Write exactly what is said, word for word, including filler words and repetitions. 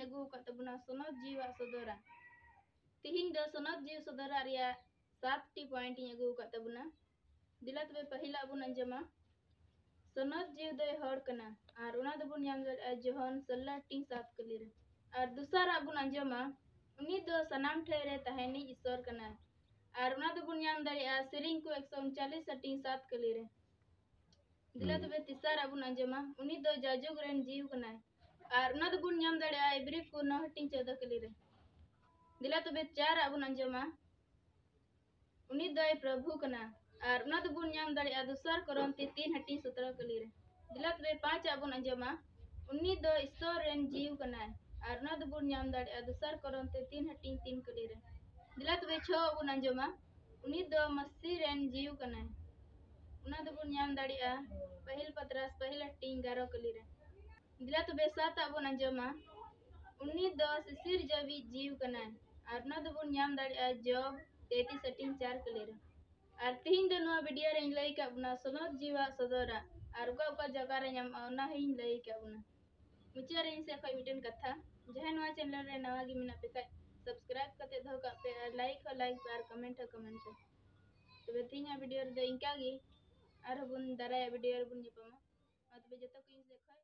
ᱟᱹᱜᱩ ᱟᱠᱟᱫ ᱛᱟᱵᱚᱱᱟ ᱥᱚᱱᱚᱛ ᱡᱤᱣᱤᱣᱟᱜ ᱥᱚᱫᱚᱨᱟᱜ᱾ ᱛᱤᱦᱤᱧ ᱫᱚ ᱥᱚᱱᱚᱛ ᱡᱤᱣᱤ ᱥᱚᱫᱚᱨᱟᱜ ᱨᱮᱭᱟᱜ ᱥᱟᱛ ᱴᱤ point ᱤᱧ ᱟᱹᱜᱩ ᱟᱠᱟᱫ ᱛᱟᱵᱚᱱᱟ᱾ ᱫᱮᱞᱟ ᱛᱚᱵᱮ ᱯᱟᱹᱦᱤᱞᱟᱜ ᱵᱚᱱ ᱟᱸᱡᱚᱢᱟ᱾ ᱥᱚᱱᱚᱛ ᱡᱤᱣᱤ ᱫᱚᱭ ᱦᱚᱲ ᱠᱟᱱᱟ, ᱟᱨ ᱚᱱᱟ ᱫᱚᱵᱚᱱ ᱧᱟᱢ ᱫᱟᱲᱮᱭᱟᱜᱼᱟ ᱡᱚᱦᱚᱱ ᱥᱳᱞᱞᱳ ᱦᱟᱹᱴᱤᱧ ᱥᱟᱛ ᱠᱟᱹᱞᱤ ᱨᱮ᱾ ᱟᱨ ᱫᱚᱥᱟᱨᱟᱜ ᱵᱚᱱ ᱟᱸᱡᱚᱢᱟ, ᱩᱱᱤ ᱫᱚ ᱥᱟᱱᱟᱢ ᱴᱷᱟᱶ ᱨᱮ ᱛᱟᱦᱮᱱᱤᱡ ᱤᱥᱥᱚᱨ ᱠᱟᱱᱟᱭ, ᱟᱨ ᱚᱱᱟ ᱫᱚᱵᱚᱱ ᱧᱟᱢ ᱫᱟᱲᱮᱭᱟᱜᱼᱟ ᱥᱮᱨᱮᱧ ᱠᱚ ᱮᱠᱥᱚ ᱩᱱᱪᱟᱞᱤᱥ ᱦᱟᱹᱴᱤᱧ ᱥᱟᱛ ᱠᱟᱹᱞᱤ ᱨᱮ᱾ ᱫᱮᱞᱟ ᱦᱩᱸ᱾ ᱛᱚᱵᱮ ᱛᱮᱥᱟᱨᱟᱜ ᱵᱚᱱ ᱟᱸᱡᱚᱢᱟ, ᱩᱱᱤ ᱫᱚ ᱡᱟᱭᱡᱩᱜᱽ ᱨᱮᱱ ᱡᱤᱣᱤ ᱠᱟᱱᱟᱭ, ᱟᱨ ᱚᱱᱟ ᱫᱚᱵᱚᱱ ᱧᱟᱢ ᱫᱟᱲᱮᱭᱟᱜᱼᱟ ᱮᱵᱨᱤ ᱠᱚ ᱱᱚ ᱦᱟᱹᱴᱤᱧ ᱪᱳᱫᱫᱳ ᱠᱟᱹᱞᱤ ᱨᱮ᱾ ᱫᱮᱞᱟ ᱛᱚᱵᱮ ᱪᱟᱨᱟᱜ ᱵᱚᱱ ᱟᱸᱡᱚᱢᱟ, ᱩᱱᱤ ᱫᱚᱭ ᱯᱨᱚᱵᱷᱩ ᱠᱟᱱᱟ, ᱟᱨ ᱚᱱᱟ ᱫᱚᱵᱚᱱ ᱧᱟᱢ ᱫᱟᱲᱮᱭᱟᱜᱼᱟ ᱫᱚᱥᱟᱨ ᱠᱚᱨᱚᱱᱛᱷᱤ ᱛᱤᱱ ᱦᱟᱹᱴᱤᱧ ᱥᱚᱛᱨᱚ ᱠᱟᱹᱞᱤ ᱨᱮ᱾ ᱫᱮᱞᱟ ᱛᱚᱵᱮ ᱯᱟᱸᱪᱟᱜ ᱵᱚᱱ ᱟᱸᱡᱚᱢᱟ, ᱩᱱᱤ ᱫᱚ ᱤᱥᱥᱚᱨ ᱨᱮᱱ ᱡᱤᱣᱤ ᱠᱟᱱᱟᱭ, ᱟᱨ ᱚᱱᱟ ᱫᱚᱵᱚᱱ ᱧᱟᱢ ᱫᱟᱲᱮᱭᱟᱜᱼᱟ ᱫᱚᱥᱟᱨ ᱠᱚᱨᱚᱱᱛᱷᱤ ᱛᱤᱱ ᱦᱟᱹᱴᱤᱧ ᱛᱤᱱ ᱠᱟᱹᱞᱤ ᱨᱮ᱾ ᱫᱮᱞᱟ ᱛᱚᱵᱮ ᱪᱷᱚᱣᱟᱜ ᱵᱚᱱ ᱟᱸᱡᱚᱢᱟ, ᱩᱱᱤ ᱫᱚ ᱢᱟᱹᱥᱤ ᱨᱮᱱ ᱡᱤᱣᱤ ᱠᱟᱱᱟᱭ, ᱚᱱᱟ ᱫᱚᱵᱚᱱ ᱧᱟᱢ ᱫᱟᱲᱮᱭᱟᱜᱼᱟ ᱯᱟᱹᱦᱤᱞ ᱯᱟᱛᱨᱟᱥ ᱯᱟᱹᱦᱤᱞ ᱦᱟᱹᱴᱤᱧ ᱮᱜᱟᱨᱚ ᱠᱟᱹᱞᱤ ᱨᱮ᱾ ᱫᱮᱞᱟ ᱛᱚᱵᱮ ᱥᱟᱛᱟᱜ ᱵᱚᱱ ᱟᱸᱡᱚᱢᱟ, ᱩᱱᱤ ᱫᱚ ᱥᱤᱥᱤᱨ ᱡᱟᱹᱣᱤᱡ ᱡᱤᱣᱤ ᱠᱟᱱᱟᱭ, ᱟᱨ ᱚᱱᱟ ᱫᱚᱵᱚᱱ ᱧᱟᱢ ᱫᱟᱲᱮᱭᱟᱜᱼᱟ ᱡᱚᱵ ᱛᱮᱛᱨᱤᱥ ᱦᱟᱹᱴᱤᱧ ᱪᱟᱨ ᱠᱟᱹᱞᱤ ᱨᱮ᱾ ᱟᱨ ᱛᱤᱦᱤᱧ ᱫᱚ ᱱᱚᱣᱟ video ᱨᱮᱧ ᱞᱟᱹᱭ ᱟᱠᱟᱫ ᱵᱚᱱᱟ ᱥᱚᱱᱚᱛ ᱡᱤᱣᱤᱣᱟᱜ ᱥᱚᱫᱚᱨᱟᱜ, ᱟᱨ ᱚᱠᱟ ᱚᱠᱟ ᱡᱟᱭᱜᱟ ᱨᱮ ᱧᱟᱢᱚᱜᱼᱟ ᱚᱱᱟ ᱦᱚᱸᱧ ᱞᱟᱹᱭ ᱟᱠᱟᱫ ᱵᱚᱱᱟ᱾ ᱢᱩᱪᱟᱹᱫ ᱨᱮ ᱤᱧ ᱥᱮᱫ ᱠᱷᱚᱱ ᱢᱤᱫᱴᱮᱱ ᱠᱟᱛᱷᱟ, ᱡᱟᱦᱟᱸᱭ ᱱᱚᱣᱟ channel ᱨᱮ ᱱᱟᱣᱟ ᱜᱮ ᱢᱮᱱᱟᱜ ᱯᱮ ᱠᱷᱟᱡ subscribe ᱠᱟᱛᱮ ᱫᱚᱦᱚ ᱠᱟᱜ ᱯᱮ, ᱟᱨ like ᱦᱚᱸ like ᱯᱮ, ᱟᱨ comment ᱦᱚᱸ comment ᱯᱮ᱾ ᱛᱚᱵᱮ ᱛᱤᱦᱤᱧᱟᱜ video ᱨᱮᱫᱚ ᱤᱱᱠᱟ ᱜᱮ, ᱟᱨᱦᱚᱸ ᱵᱚᱱ ᱫᱟᱨᱟᱭᱟᱜ video ᱨᱮᱵᱚᱱ ᱧᱟᱯᱟᱢᱟ᱾ ᱢᱟ ᱛᱚᱵᱮ ᱡᱚᱛᱚ ᱠᱚ ᱤᱧ ᱥᱮᱫ ᱠᱷᱚᱱ